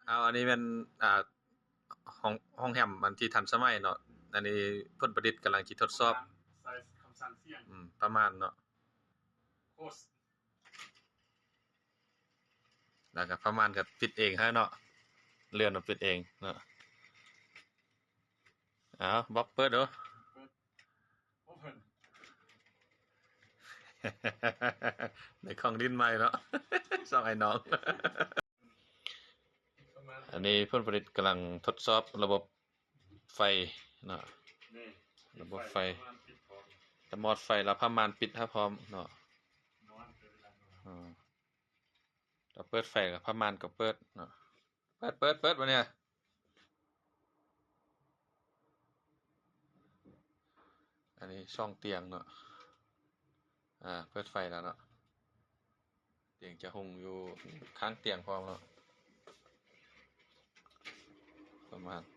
ເອົາ ອັນນີ້ແມ່ນ ອ່າ ຫ້ອງ ຫ້ອງແຮມອັນທີ່ທັນສະໄໝເນາະ. ອັນນີ້ຜົນຜະລິດກຳລັງຊິທົດສອບ ອືມ ປະມານເນາະ. ແລ້ວກໍປະມານກໍປິດເອງໃຫ້ເນາະ, ເລື່ອນມາປິດເອງເນາະ. ເອົາ ບອກເປີດດູ. ໄດ້ຂອງຫຼິ້ນໃໝ່ເນາະ ສອງອ້າຍນ້ອງ. ອັນນີ້ຜົນຜະລິດກຳລັງທົດສອບລະບົບໄຟເນາະ, ລະບົບໄຟ, ຕະມອດໄຟ ແລ້ວຜ້າມ່ານປິດໃຫ້ພ້ອມເນາະ. ເອີ ເປີດໄຟ ແລ້ວຜ້າມ່ານກໍເປີດເນາະ. ເປີດ ເປີດ ເປີດ ບາດນີ້. ອັນນີ້ຊ່ອງຕຽງເນາະ. ອາ ເປີດໄຟແລ້ວເນາະ. ຕຽງຈະຫຸ່ງຢູ່ຂ້າງຕຽງພ້ອມເນາະ. ປະມານ